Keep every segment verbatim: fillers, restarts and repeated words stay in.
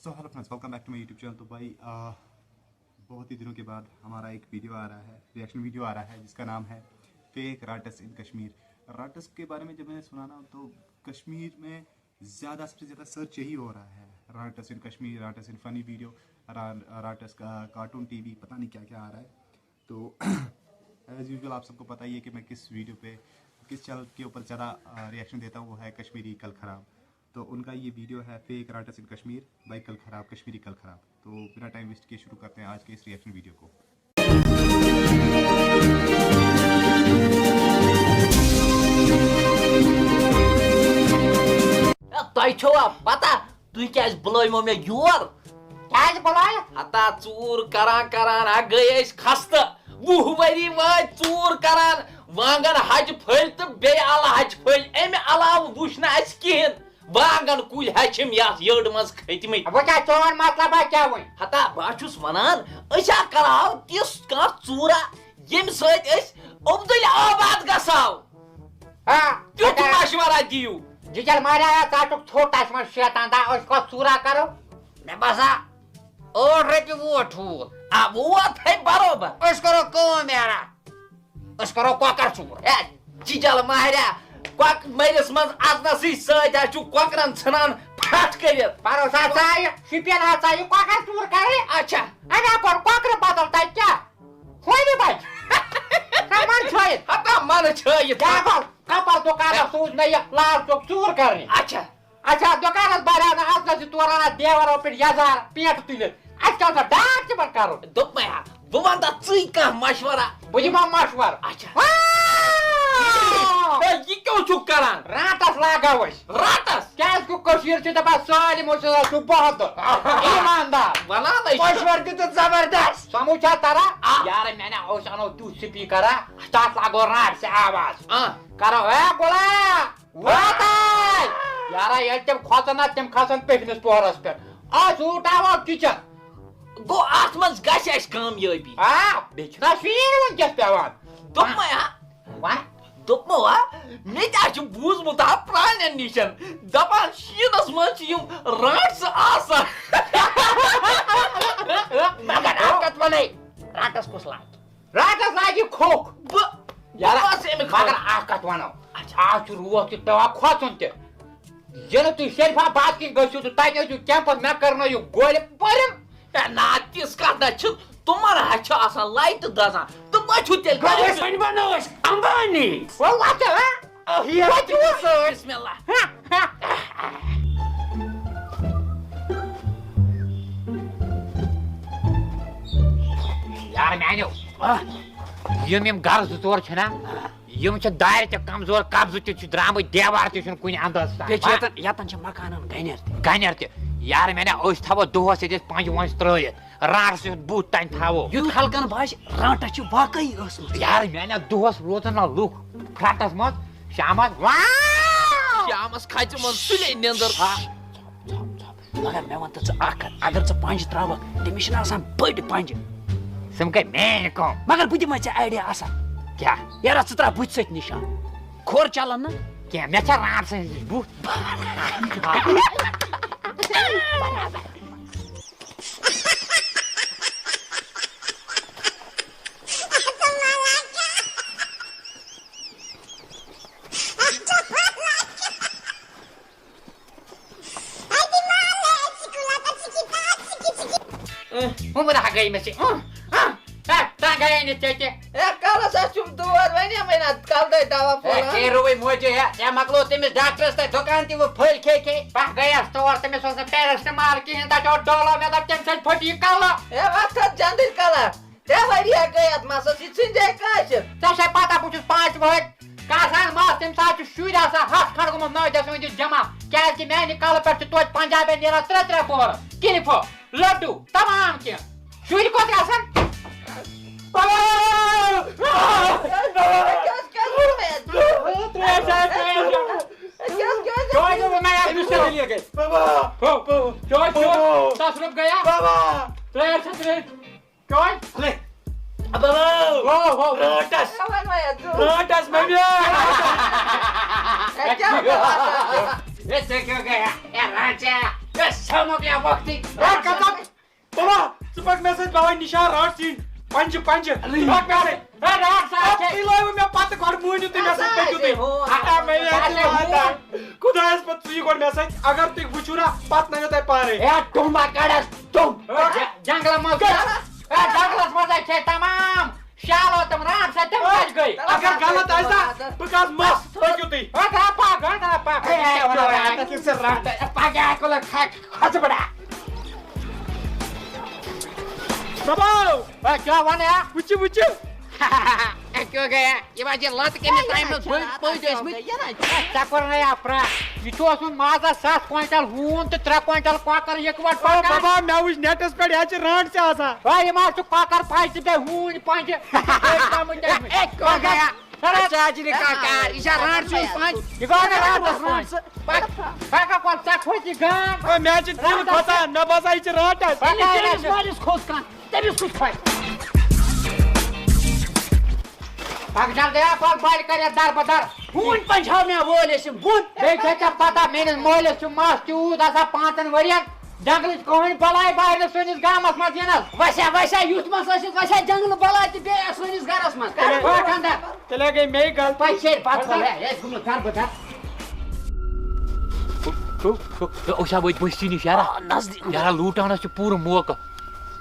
So hello friends, welcome back to my YouTube channel. तो भाई, आ, बहुत ही दिनों के बाद हमारा एक वीडियो आ रहा है, रिएक्शन वीडियो आ रहा है, जिसका नाम है फेक राटस इन कश्मीर। राटस के बारे में जब मैंने सुना ना, तो कश्मीर में ज़्यादा, सबसे ज़्यादा सर्च यही हो रहा है, राटस इन कश्मीर, राटस इन फनी वीडियो, रा, राटस का कार्टून टीवी, पता नहीं क्या क्या आ रहा है। तो एज यूजुअल, आप सबको पता ही है कि मैं किस वीडियो पे, किस चैनल के ऊपर ज़्यादा रिएक्शन देता हूँ, वो है कश्मीरी कल खराब। तो उनका ये वीडियो है फेक राटस इन कश्मीर बाय कल खराब, कश्मीरी कल खराब। तो बिना टाइम वेस्ट किए शुरू करते हैं आज के इस रिएक्शन वीडियो को। ہے، تۄہہِ چھوا پتہ تُہۍ کیازِ بُلٲومو مےٚ یور؟ کیازِ بُلٲیِتھ؟ ہتا ژوٗر کران کران ہا گٔے أسۍ خستہٕ۔ وُہ ؤری وٲتۍ ژوٗر کران، وانگن ہچہِ پھٔلۍ تہٕ بیٚیہِ الہٕ ہچہِ پھٔلۍ۔ امہِ علاوٕ وُچھ نہٕ اسہِ کِہیٖنۍ۔ وانگن کُلۍ ہا چھِم یتھ یٔڈ منٛز کھٔتۍ مٕتۍ۔ وۄنۍ کیٛاہ چون مطلب ہا کیٛاہ وۄنۍ؟ ہتا بہٕ ہا چھُس ونان، أسۍ ہا کرہاو تِژھ کانٛہہ ژوٗرا ییٚمہِ سۭتۍ أسۍ عبدُل آباد گژھو۔ ہا، تیُتھ ہتا۔ مشورہ دِیِو۔ جِجَل ماریا، ژٕ ہا چھُکھ ژھوٚٹ اَسہِ منٛز شیطان، دا أسۍ کۄس ژوٗرا کرو؟ مےٚ باسان، ٲٹھ رۄپیہِ ووٹ ٹھوٗل۔ آ، ووت ہے برابر۔ أسۍ کرو کٲم یارا، أسۍ کرو کۄکر ژوٗر۔ ہے، جِجَل ماہریا، کۄک مٔرِس منٛز اَژنَسٕے سۭتۍ ہا چھُ کۄکرَن ژھٕنان پھَٹھ کٔرِتھ۔ پَرُس ہا ژایہِ، شُپین ہا ژایہِ کۄکر ژوٗر کرٕنۍ۔ اچھا۔ اَمہِ ہا کوٚر کۄکرٕ بدل تَتہِ کیٛاہ؟ ہونہِ بچہِ۔ سا من چھٲیِتھ۔ ہتا من چھٲیِتھ۔ کیٛاہ گوٚو؟ کپر دُکانس سوٗز مےٚ یہِ لال چوک ژوٗر کرنہِ۔ اچھا۔ اچھا، دُکانس بارے نہٕ از گژھِ تورٕ اَنان دیوارو پٮ۪ٹھ یزار پینٹ تُلِتھ۔ اَسہِ کیٛاہ اوس اَتھ ڈاکھ تہِ پٮ۪ٹھ کرُن؟ دوٚپمَے ہا، بہٕ وَنہٕ تَتھ ژٕے کانٛہہ مشورہ۔ بہٕ دِمہٕ ہا مشورہ۔ اچھا۔ واہ! ہے، یہِ کیٛاہ چھُکھ کران؟ رانٛٹس لاگو أسۍ۔ رانٛٹس؟ کیٛازِ کہِ کٔشیٖر چھِ دَپان سٲلِم اوس آسان سُہ بہادُر۔ ایٖماندار۔ وَنان ہے چھُ۔ مشورٕ دیُتُتھ زبردست۔ سمجھ چھا تران؟ آ۔ یارٕ میٛانہِ اوس اَنو تیُتھ سپیٖکرا، تَتھ لاگو رانٛٹسہِ آواز۔ آ۔ کرو، اے غلام، واتاے! یارا، ییٚلہِ تِم کھۄژن نا، تِم کھسن پٔتمِس پوہرس پٮ۪ٹھ۔ آ، زوٗٹھ آو کچن۔ گوٚو، اتھ منٛز گژھِ اَسہِ کامیٲبی۔ آ، بیٚیہِ چھِنہ شیٖن وٕنکیٚس پٮ۪وان۔ دوٚپمَے ہا۔ وَن۔ دوٚپمو ہا، مےٚ تہِ ہا چھُ بوٗزمُت ہا پرٛانٮ۪ن نِشن، دَپان شیٖنس منٛز چھِ یِم رانٛٹسہٕ آسان۔ مگر اکھ کتھ وَنے، رانٛٹس کُس لاگہِ؟ رانٛٹس لاگہِ کھوٚکھ۔ بہٕ، یارا، بہٕ بس اَمہِ مگر خٲطرٕ۔ اکھ کتھ وَنو۔ اچھا۔ آز چھُ روتھ کیُتھ پٮ۪وان کھۄژُن تہِ۔ ییٚلہِ تُہۍ شریف آباد کِنۍ گٔژھِو تہٕ تَتہِ ٲسِو کیمپس، مےٚ کرنٲیِو گولہِ بٔرِم۔ ہے نا، تِژھ کتھ نہ چھِ۔ تِمن ہا چھِ آسان لایٹہٕ دزان۔ تہٕ ما چھُو تیٚلہِ گوٚو أسۍ وۄنۍ بنو أسۍ امبانی۔ وۄنۍ وَتہٕ، ہا؟ آہ، یہِ وۄنۍ چھُ سۭتۍ۔ بسم اللہ۔ یار میانیو، آہ، یِم یِم گرٕ زٕ ژور چھِنہ، یِم چھِ دارِ تہِ کمزور، قبضہٕ تہِ چھُ درامٕتۍ، دیوار تہِ چھُنہٕ کُنہِ انداز تام۔ بیٚیہِ چھِ ییٚتٮ۪ن، ییٚتٮ۪ن چھِ مکانن گنٮ۪ر تہِ۔ گنٮ۪ر تہِ۔ یار میانیو، أسۍ تھاوو دۄہس ییٚتہِ أسۍ پنجہِ ونجہِ ترٲیِتھ، رانٛٹس یُتھ بُتھ تانۍ تھاوو۔ یُتھ خلقن باسہِ، رانٛٹس چھِ واقعی ٲسمٕژ۔ یار میانیو، دۄہس روزن نہ لُکھ فرٹس منٛز، شامس واو! شامس کھژِ منٛز سُلے نیٚنٛدٕر۔ آ، ژھۄپ، ژھۄپ، ژھۄپ۔ مگر مےٚ وَن تہٕ ژٕ اَکھ کَتھ، اگر ژٕ پَنٛجہِ ترٛاوَکھ، تٔمِس چھِنہٕ آسان بٔڑۍ پَنٛجہِ۔ سُہ گٔے میٛٲنۍ کٲم۔ مگر بہٕ دِمَے ژےٚ آیڈیا اَصٕل۔ کیٛاہ؟ یارا، ژٕ ترٛاو بٕتھِ سۭتۍ نِشان۔ کھۄر چَلَن نہٕ کینٛہہ، مےٚ چھےٚ رانٛٹسَس نِش بُتھ۔ ہُمَن ہا گٔے مےٚ سۭتۍ۔ اۭں، اۭں، اے، تنگ آیے نہٕ ژےٚ تہِ۔ اے، کَلَس ہا چھُم دود، وَنے مےٚ نا کَلہٕ دٲدۍ دوا اے، پھوٚلان۔ ژےٚ رووٕے موجی، اے، ژےٚ مۄکلوو تٔمِس ڈاکٹرَس تَتہِ دُکان تہِ وۄنۍ پھٔلۍ کھے کھے۔ بہٕ گٔیَس تور، تٔمِس اوس نہٕ پیرسٹمال کِہیٖنۍ، تَتہِ اوس ڈولو، مےٚ دوٚپ تَمہِ سۭتۍ پھٔٹی کَلہٕ۔ اے، وَتھ ژٕ جَندٕر کَلہٕ۔ ترٛےٚ ؤری ہا گٔے اَتھ مَسَس، یہِ ژھٕنۍ زِ کٲنٛسہِ۔ ژےٚ چھے پَتہ، بہٕ چھُس پانٛژِ وٕہٕرۍ کَسان مَس، تَمہِ ساتہٕ چھُ شُرۍ آسان ہَتھ کھنٛڈ گوٚمُت نٲدِس أنٛدِس جمع، کیٛازِکہِ میٛانہِ کَلہٕ پٮ۪ٹھ چھِ توتہِ پنٛجابٮ۪ن نیران ترٛےٚ ترٛےٚ بۄہرٕ، کِلفہٕ، لَڈوٗ، تمام کینٛہہ۔ شُرۍ کوٚت گژھن؟ چوے گوٚو، میں آپ دوسرے کے لیے گئے۔ بابا! ہو۔ بابا! چوے، چوے۔ بابا! دس روپیہ گیا۔ بابا! ترٛےٚ ہَتھ چھِ ترٛےٚ۔ چوے۔ لے۔ بابا! ہو، ہو۔ رانٛٹس۔ رانٛٹس، مٔمی۔ اے، ژےٚ کیٛاہ گوٚو؟ اے، ژےٚ کیٛاہ گٔیا؟ اے، رانٛٹس۔ ہے، شامُک یا وقتٕے۔ ہے، کَتھ اَکھ؟ بابا، ژٕ پَکھ مےٚ سۭتۍ، بہٕ ہاوَے نِشان رانٛٹھ ژھٕنٕنۍ۔ پنٛجہِ، پنٛجہِ۔ ژٕ پَکھ مےٚ سۭتۍ۔ ہے، رانٛٹھ ژٕ اَتھ اَتھ چھے۔ پِلٲیوٕ مےٚ پَتہٕ گۄڈٕ، مٲنِو تُہۍ مےٚ سۭتۍ، پٔکِو تُہۍ۔ ہو۔ آ، آ، مےٚ یہِ اَتھ چھے اَتہِ واتان۔ ہوٗن۔ خۄدایَس پَتہٕ ژٕ یہِ گۄڈٕ مےٚ سۭتۍ، اگر تُہۍ وٕچھِو نا، پَتہٕ نَنیو تۄہہِ پانَے۔ ہے، ٹُمبا کَڑَس، ٹُم۔ ہے، جَ-، جنٛگلہٕ منٛز کَڑ۔ ہے، جنٛگلَس منٛز ہے چھے تَمام۔ شالو تِم رانٛٹھ سۭتۍ تِم کَتہِ گٔے؟ اگر غلط آسہِ نا، بہٕ کَس مَس، پٔکِو تُہۍ۔ ہے، درٛاو پَکھ، ہے، درٛاو پَکھ۔ ہے، ہے، ہے، ہے، ہے، ہے، ہے، ہے، کھَژٕ بَڑا۔ بَبو! ہے، کیٛاہ وَنہٕ ہا؟ وٕچھِو، وٕچھِو۔ ہے، کیٛاہ گٔیا؟ یہِ ما چھِ لَتہٕ کٔمِس ترٛامہِ منٛز بٔلۍ پٔلۍ ٲسۍمٕتۍ؟ ژےٚ کوٚر نَے اَپرا؟ یہِ چھُ اوسمُت مازَس سَتھ کوینٹل ہوٗن تہٕ ترٛےٚ کوینٹل کۄکَر یِکوَٹہٕ او پَکان۔ بَبا، مےٚ وٕچھ نٮ۪ٹَس پٮ۪ٹھ، یہِ حظ چھِ رانٛٹھ ژےٚ آسان۔ ہے، یہِ ما چھُ کۄکَر پَنٛجہِ تہٕ بیٚیہِ ہوٗنۍ پَنٛجہِ؟ ہے، کَمٕے تٔمِس۔ ہے، کیٛاہ گٔیا؟ ہے، ژےٚ حظ چھِ نہٕ کانٛہہ کار، یہِ چھا رانٛٹھ سیُن پَنٛجہِ؟ یہِ گوٚو نہٕ رانٛٹَس پَنٛجہِ۔ پَکھ، پَکھ، پَکھ، ژےٚ کھوٚت یہِ گانٛد۔ ہے، مےٚ حظ چھِ دِل کھۄژان، مےٚ باسان، یہِ چھِ رانٛٹَس۔ پَکھ، ہے، ہے، ہے۔ مٲلِس کھوٚت کانٛہہ۔ تٔمِس کُس کھۄتہِ؟ پکھ جلدی آ، کۄل بالہِ کر یتھ در بدر۔ ہوٗنۍ پنٛجہِ ہاو مےٚ وٲلۍ ٲسِم بُن۔ بیٚیہِ چھےٚ ژےٚ پتہ، میٲنِس مٲلِس چھُ مس تیوٗت آسان پانٛژن ؤرین، جنگلٕچ کٕہٕنۍ بلاے بارِ نہٕ سٲنِس گامس منٛز یِنس۔ وسیا، وسیا، یُتھ مس ٲسِتھ، وسیا جنگلہٕ بلاے تہِ بیٚیہِ سٲنِس گرس منٛز۔ کر پھاٹھ اندر۔ تیٚلہِ گٔے مے غلطی۔ پتہٕ چھیٚرِ پتہٕ کھۄلہٕ، ہے، ہے، گوٚمُت در بدر۔ ہے، أسۍ ہا وٲتۍ بستی نِش، یارا۔ آ، نزدیٖک۔ یارا، لوٗٹانس چھُ پوٗرٕ موقعہٕ۔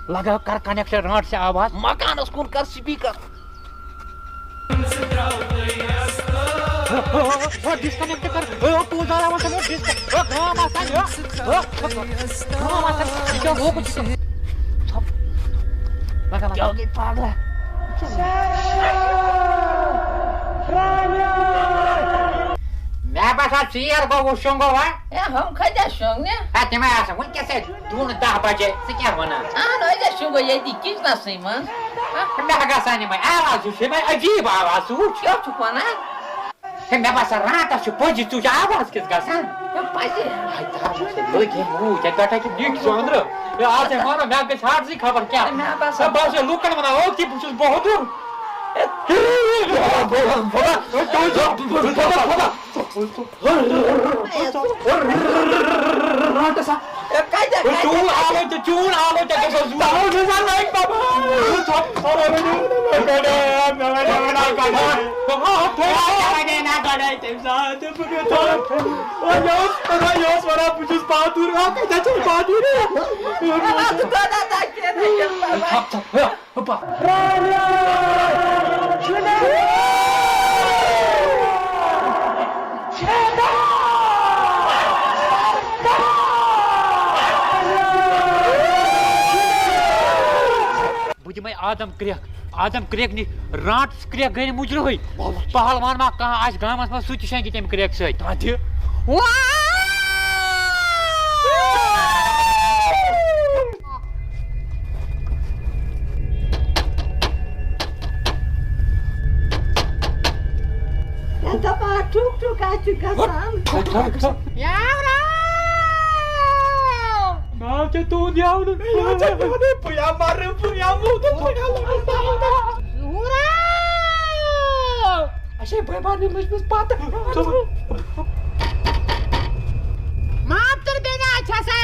لگاو، کر کنیکشن، رانٛٹھ سے آواز۔ مکانس کُن کر سپیکر۔ ہو، ہو، ہو، ہو، ڈسکنیکٹ کر۔ ہو، ہو، پوٗرٕ زالان وۄنۍ چھُ ڈسک-، ہو، گام آسان، ہو، ہو، ہو، گام آسان۔ یہِ کیٛاہ لوگُن چھُ؟ ژھۄپ۔ لگا، لگا۔ کیٛاہ گٔے پاگلا؟ مےٚ باسان ژیر گوٚو، وُشُن گوٚو، ہا؟ ہے، ہُم کھٔتۍ اَسہِ شۄنٛگنہِ۔ ہے، تِمے آسان وٕنکیٚس ہے دُن دَہ بجے، ژٕ کیٛاہ وَنان؟ اَہَن، أسۍ ہے شۄنٛگو ییٚتی کِچنَسٕے منٛز۔ ہا؟ مےٚ گژھان یِمَے آواز، یہِ چھُ یِمَے عجیٖب آواز، ژٕ وٕچھ۔ کیٛاہ چھُکھ وَنان؟ ہے، مےٚ باسان راتَس چھُ پٔزی، ژٕ وٕچھ آواز کِژھ گژھان۔ ہے، پَزی۔ ہے، ترٛاو ژٕ لٔگۍ یِم موٗدۍ، ہے، پٮ۪ٹھ ہا چھِ نِکۍ سۄنٛدرٕ۔ ہے، آز ہے وَنان، مےٚ گژھِ ہارسٕے خبر کیٛاہ۔ ہے، مےٚ باسان۔ ہے، بہٕ حظ چھُس لُکَن وَنان، او، کہِ بہٕ چھُس بہادُر۔ ہے، بہادُر، بہادُر، بہادُر۔ رانٛٹَس ہا۔ ہے، کَتہِ، کَتہِ، چون کَتہِ؟ آلو تہِ، چون آلو تہِ گژھِ آسُن۔ تَوَے چھُس بہٕ لایِک بَبا۔ تَمہِ ساتہٕ بہٕ گژھٕ۔ او، یہِ اوس وَنان، یہِ اوس وَنان، بہٕ چھُس بہادُر۔ آ، کَتہِ چھُس بہادُر؟ ژٕ کوتاہ تَتہِ کیٛاہ تھٲیِتھ بَبا؟ ژھۄپ، ژھۄپ، ہے۔ بہٕ دِمے آدم کرٛیکھ، آدم کرٛیکھ نِش رانٛٹس کرٛیکھ گٔے نہٕ مُجرٲہٕے۔ پہلوان ما کانٛہہ آسہِ گامس منٛز، سُہ تہِ شۄنٛگہِ تَمہِ کرٛیکھ سۭتۍ۔ تانۍ تہِ۔ یَتھ دَپان ٹھُک ٹھُک کَتہِ چھُ گژھان؟ یاو راو! ناو کیٛاہ تُہُنٛد یاو نہٕ؟ یاو ژےٚ کیٛاہ وَنَے؟ بہٕ یا مَرٕ، بہٕ یا موٗدُس، بہٕ یا لَگہٕ سَمُنٛدر۔ ظہوٗرا! اچھا، بٲے بارنہِ لٔجمٕژ پَتہٕ۔ ماپتٕر بیٚنہِ آ چھَسا؟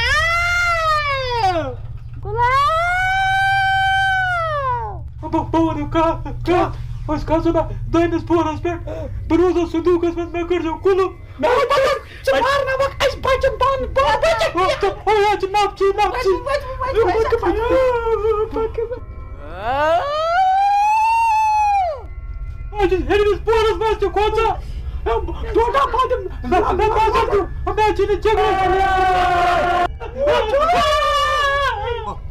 گُلاب! بہٕ، بہٕ وَنو کَتھ، کَتھ۔ أسۍ کھسو نا دوٚیمِس پوہرَس پٮ۪ٹھ۔ بہٕ روزو صندوٗقَس منٛز، مےٚ کٔرۍزیو کُلُف۔ مےٚ ووٚن پَتہٕ، ژٕ مارناوَکھ اَسہِ بَچَن پانہٕ، بہٕ بَچَن۔ او، او، یہِ حظ چھِ نَفژی، نَفژی۔ پَکھ، پَکھ، پَکھ، پَکھ۔ أسۍ چھِ ہیٚرمِس پوہرَس منٛز تہِ کھوژان۔ ٹوٹا فاطم، مےٚ باسان چھُ، مےٚ چھِنہٕ جِگرَس۔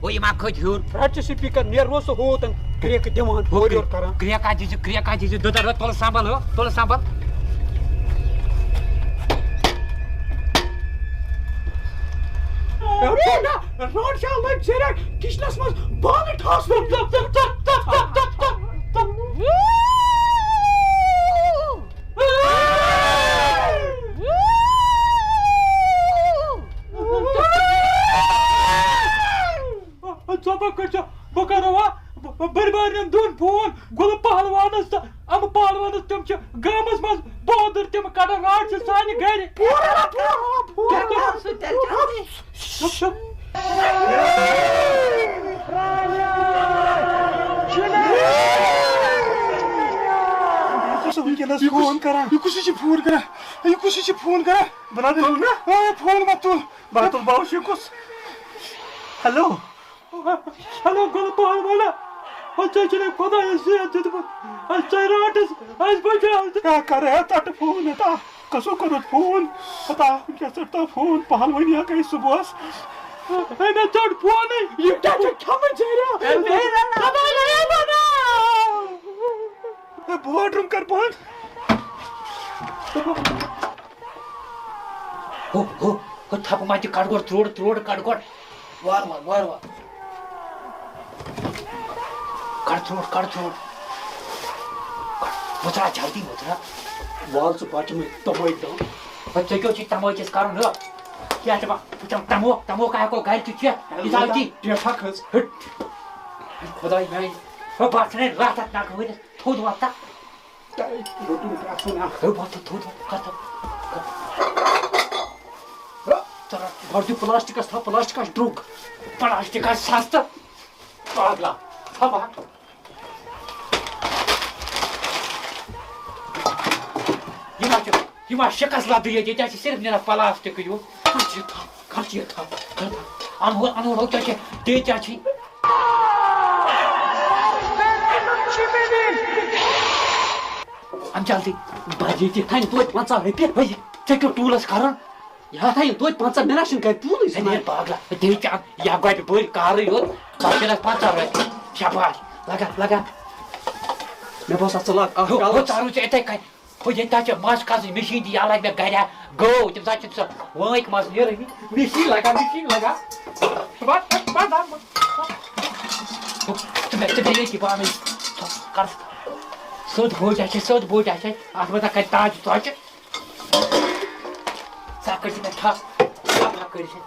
ہو، یہِ ما کھٔتۍ ہیوٚر؟ رَٹ ژٕ سپیکر، نیر روز سُہ ہوتَن کرٛیکہٕ دِوان، ہو، اورٕ یورٕ کران۔ کرٛیکہٕ دِژٕ، کرٛیکہٕ دِژٕ، دُدر، تُل سنبھل، ہو، تُل سنبھل۔ روڈ، روڈ چھا لٔگۍ ژےٚ رَٹ کِچنَس منٛز بالہٕ ٹھاس ووٚن۔ ژۄپَک کٔرۍ چھا؟ بہٕ کَرو ہا، بہٕ، بہٕ بٔرۍ بارنٮ۪ن دۄن فون، گُلہٕ پہلوانَس تہٕ اَمہٕ پہلوانَس، تِم چھِ گامَس منٛز بہادُر، تِم کَڑَن رانٛٹس سانہِ گَرِ۔ پوٗرٕ، پوٗرٕ، پوٗرٕ۔ تِم کَرَن سُہ تیٚلہِ جلدی۔ یہِ کُس چھُ وٕنکیٚنَس فون کران؟ یہِ کُس چھُ فون کران؟ یہِ کُس چھُ فون کران؟ بہٕ نہ تُل نہ۔ آ، فون مہ تُل۔ بہٕ تُل باوُش یہِ کُس؟ ہیلو۔ ہیلو، گۄلہٕ پہلوانا۔ ہو، ژےٚ چھُنہٕ خۄدایَس زیاد دیُتمُت۔ اَسہِ ژاے راتَس، اَسہِ بچاو۔ کیٛاہ کَرٕ ہے ژَٹہٕ فون ہتا؟ کَسو کوٚرُتھ فون؟ ہتا، وٕنکیٚس ژَٹتا فون، پہلوٲنی ہا گٔے صُبحَس۔ ہے، مےٚ ژوٚٹ فونٕے۔ یہِ کیٛاہ چھُ کھٮ۪مٕژ ژےٚ؟ ہے، بہٕ ووٹرُم کَر بنٛد۔ ہو، ہو، ہو، تھپہٕ ما دِ، کڑ گۄڈٕ ترٛوڈٕ، ترٛوڈٕ کڑ گۄڈٕ۔ وارٕ وارٕ، وارٕ وارٕ۔ کڑ ترٛوڈٕ، کڑ ترٛوڈٕ۔ کڑ، مُژراو جلدی، مُژراو۔ وال ژٕ بچہٕ مےٚ تمٲکۍ دم۔ ہے، ژےٚ کیٛاہ چھُے تمٲکِس کرُن، ہو؟ کیٛاہ چھُ با-، بہٕ چمہٕ تموک، تموک ہٮ۪کو گرِ تہِ چٮ۪تھ۔ یہِ تھاو تی۔ ٹیٹھا کھٔژ۔ ہٹ۔ خداے میٛانہِ۔ ہو، بہٕ آسہٕ راتھ اَتھ نَکھٕ ؤنِتھ۔ تھوٚد وۄتھ تہٕ۔ تۄہہِ روٚٹُم پرٛٮ۪تھ کُنہِ اَکھ۔ ہے، وۄتھ تہٕ تھوٚد وۄتھ، کَتھ۔ ژٕ رَٹ، گۄڈٕ دِ پلاسٹِکَس تھَپھ، پلاسٹِک آسہِ درٛوٚگ۔ پلاسٹِک آسہِ سَستہٕ۔ پاگلا، تھَپھ اَکھ۔ یہِ ما چھُ، یہِ ما شِکَس لَدٕے ییٚتہِ، ییٚتہِ حظ چھِ صرف نیران پلاسٹِکٕے یوت۔ کَتھ چھِ یہِ تھَپھ؟ کَتھ چھِ یہِ تھَپھ؟ کَتھ تھَپھ؟ اَنہٕ ہو، اَنہٕ ہو، کیٛاہ چھِ، بیٚیہِ کیٛاہ چھِ؟ اَن جلدی، بَجہِ تہِ تھَنہِ توتہِ پنٛژاہ رۄپیہِ۔ ہے، ژےٚ کیٛاہ ٹوٗلَس کَرُن؟ یہِ ہا تھَیہِ توتہِ پنٛژاہ، مےٚ نہ چھُنہٕ گَرِ ٹوٗلٕے ہے، زٕ نیرِ پاگلا، ہے، دِیِو چَنٛد، یا گۄڈٕ بٔرۍ کارٕے یوت، پَتہٕ چھِ اَتھ پنٛژاہ رۄپیہِ۔ شاباش، لَگا، لَگا۔ مےٚ باسان، ژٕ لاگ اَکھ ہو، ہو، کَلَس۔ ژٕ روٗز ژٕ یِتھَے کَنۍ۔ ہُہ ییٚتہِ تَتہِ چھِ مَس کھَسٕنۍ مِشیٖن تہِ یَلَے مےٚ گَرِ ہا گٲو، تَمہِ ساتہٕ چھِ سۄ وٲنٛکۍ مَس نیران۔ مِشیٖن لَگان، مِشیٖن لَگان۔ بَس، بَس، بَس، بَس۔ ژٕ مےٚ، ژٕ مےٚ ییٚتی پانَے۔ کَر سیوٚد بوٚچ آسہِ، سیوٚد بوٚچ آسہِ۔ اَتھ منٛز کَرِ تاج ژۄچہِ۔ ژٕ کٔرۍ زِ مےٚ تھَپھ، تھَپھ کٔرۍ زِ،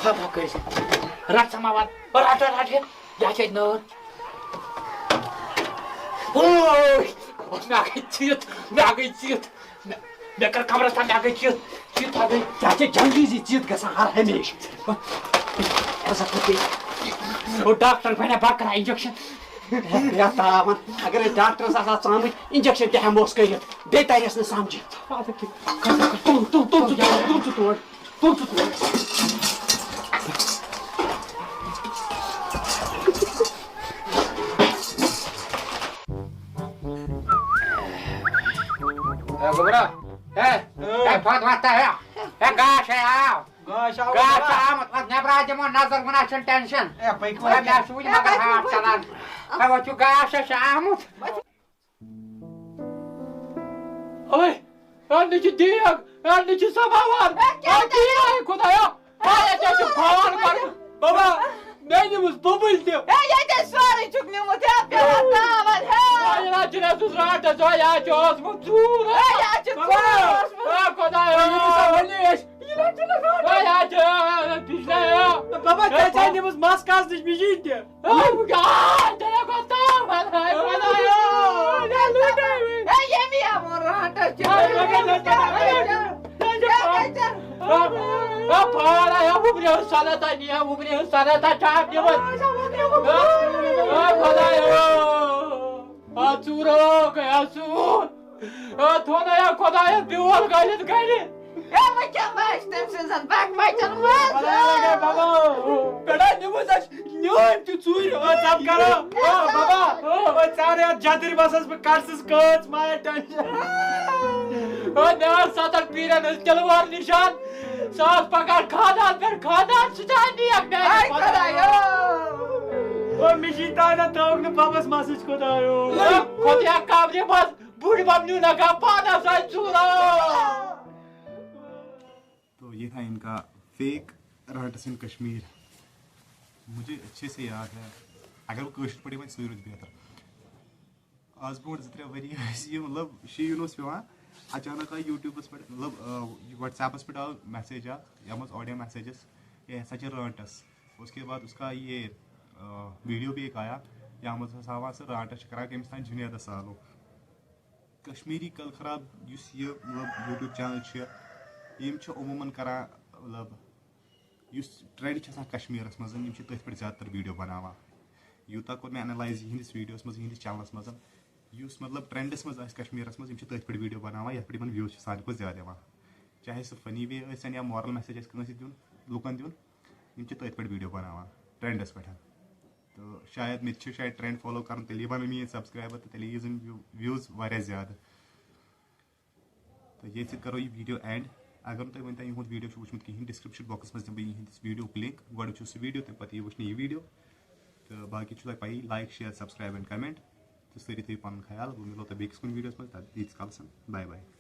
تھَپھ کٔرۍ زِ۔ رَٹ سَماوار، رَٹ، رَٹ، رَٹ یہِ۔ یہِ ہا چھِ اَتہِ نٲر۔ اوے! مےٚ گٔے ژِتھ، مےٚ گٔے ژِتھ۔ مےٚ، مےٚ کٔر کمرس تام، مےٚ گٔے ژِتھ، ژِتھ ہا گٔے۔ ژےٚ چھےٚ جلدی زِ ژِتھ گژھان ہر ہمیشہٕ۔ او ڈاکٹر بنیا بکرا انجیکشن۔ ہے، یا تاوان، اگر أسۍ ڈاکٹرس آسہٕ ہا ژامٕتۍ، انجیکشن تہِ ہٮ۪موس کٔرِتھ، بیٚیہِ ترٮ۪س نہٕ سمجھِ۔ تُل، تُل، تُل، تُل، تُل، تُل، تُل، تُل۔ تُل ژٕ تور۔ اے گوٚبرا، اے، اے، پتھ وۄتھ تہ، اے، اے، گاش ہے آو۔ گاش آو گوٚبرا۔ آمُت، پتہٕ نٮ۪برا دِمو نظر، وۄنۍ چھُنہٕ ٹینشن۔ اے، پٔکِو اے، وۄنۍ۔ مےٚ چھُ وٕنہِ مگر ہارٹ ژلان۔ اے، وۄنۍ چھُ گاش ہے آمُت۔ اوے، اَننہِ چھِ دیگ، اَننہِ چھِ سماوار۔ اے، کیٛاہ اَننہِ چھِ، اے خۄدایا، اے، اَتہِ چھِ فال کَرُن۔ بابا، مےٚ نیوٗمُت بُبٕلۍ تہِ۔ اے، ییٚتہِ ٲسۍ سورُے چھُکھ نیوٗمُت، ہے، پیوان تاوَن، ہے۔ اے، یہِ نہ چھُنہٕ اَسہِ اوس راتَس، اے، یہِ حظ چھُ اوسمُت ژوٗر۔ اے، یہِ حظ چھُ ژوٗر اوسمُت۔ اے، خۄدایا۔ یہِ نہ سا وَنے اَسہِ۔ یہِ نہ چھُنہٕ راتَس۔ اے، یہِ حظ چھُ، پِچھلے، اے۔ بابا، ژےٚ چھےٚ نیوٗمٕژ مَس کاسنٕچ مِشیٖن تہِ۔ اے، ییٚمی ہا ووٚن رانٛٹَس چھِ۔ اے، پھاڑا، اے، وُبرِ ہٕنٛز صنعت ہا نِیہِ ہا، وُبرِ ہٕنٛز صنعت ہا چھا اَتھ نِوان؟ اے، خۄدایو۔ اے، ژوٗرو گٔیا ژوٗر۔ اے، تھوٚو نہ یا خۄدایَس بیول گٔلِتھ گَرِ۔ اے، وۄنۍ کیٛاہ وَسہِ تٔمۍ سٕنٛزَن بَکوَچَن منٛز؟ خۄدایا لَگے بَبا۔ پٮ۪ٹھٕ نیوٗمٕژ اَسہِ نیٲنۍ تہِ ژوٗرِ۔ او ژَپ کَرو۔ او بَبا۔ او ژَر یَتھ جَتٕرۍ بَسَس بہٕ کَڑ ژٕ کٲژ مایا ٹٮ۪نشَن۔ او مےٚ ٲس سَتَن پیٖرَن ہٕنٛز تِلوار نِشان۔ سُہ اوس پَکان خانٛدان پٮ۪ٹھ خانٛدان، سُہ تہِ آے نیک میٛانہِ آے خۄدایو۔ خۄدایو۔ او مِشیٖن تام نہ تھٲوٕکھ نہٕ بَبَس مَسٕچ خۄدایو۔ او خۄدایا قبرِ منٛز بُڈۍ بَب نیوٗ نہ کانٛہہ پانَس آے ژوٗرو۔ تو یہ تھا ان کا فیک رانٹس ان کشمیر۔ مجھے اچھے سے یاد ہے، اگر بہٕ کٲشِر پٲٹھۍ وَنہٕ، سُے روزِ بہتر۔ آز برونٛٹھ زٕ ترٛےٚ ؤری ٲسۍ یہِ، مطلب، شیٖن اوس پٮ۪وان، اچانک آیہِ یوٗٹیوٗبَس پٮ۪ٹھ، مطلب، آ، WhatsApp-س پٮ۪ٹھ آو message اَکھ، یَتھ منٛز audio message ٲس، "یہ ہسا چھِ رانٹس۔" اس کے بعد اس کا یہ، آ، video بھی ایک آیا، یَتھ منٛز ہسا ہاوان سُہ رانٹس چھِ کران کٔمِس تام جُنیدَس سالو۔ کشمیٖری کل خراب یُس یہِ، مطلب، YouTube channel چھِ، یِم چھِ عموٗماً کران، مطلب، یُس ٹرینڈ چھِ آسان کشمیٖرَس منٛز، یِم چھِ تٔتھۍ پٮ۪ٹھ زیادٕ تر ویٖڈیو بَناوان۔ یوٗتاہ کوٚر مےٚ اینالایز یِہِنٛدِس ویٖڈیوَس منٛز، یِہِنٛدِس چینلَس منٛز، یُس مطلب ٹرینڈَس منٛز آسہِ کشمیٖرَس منٛز، یِم چھِ تٔتھۍ پٮ۪ٹھ ویٖڈیو بَناوان، یَتھ پٮ۪ٹھ یِمَن ویوز چھِ سارنٕے کھۄتہٕ زیادٕ یِوان۔ چاہے سُہ فنی وے ٲسِن یا مارل میسیج آسہِ کٲنٛسہِ دیُن، لُکَن دیُن، یِم چھِ تٔتھۍ پٮ۪ٹھ ویٖڈیو بَناوان ٹرینڈَس پٮ۪ٹھ۔ تہٕ شاید مےٚ تہِ چھِ شاید ٹرینڈ فالو کَرُن، تیٚلے بَنَن میٛٲنۍ سبسکرایبر تہٕ تیٚلے ییٖزَن ویوز واریاہ زیادٕ۔ تہٕ ییٚتہِ سۭتۍ کَرو یہِ ویٖڈیو اینڈ۔ اگر نہٕ تۄہہِ وۄنۍ تام یِہُنٛد ویٖڈیو چھُ وٕچھمُت کِہیٖنۍ، ڈِسکرٛپشَن باکسَس منٛز دِمہٕ بہٕ یِہِنٛدِس ویٖڈیوُک لِنک، گۄڈٕ وٕچھِو سُہ ویٖڈیو، تَمہِ پَتہٕ یہِ وٕچھنہٕ یہِ ویٖڈیو۔ تہٕ باقٕے چھُو تۄہہِ پَیی، like, share, subscribe and comment. تہٕ سٲری تھٲیِو پَنُن خیال، بہٕ مِلو تۄہہِ بیٚکِس کُنہِ ویٖڈیوَس منٛز، تَتھ ییٖتِس کالَس بَے بَے۔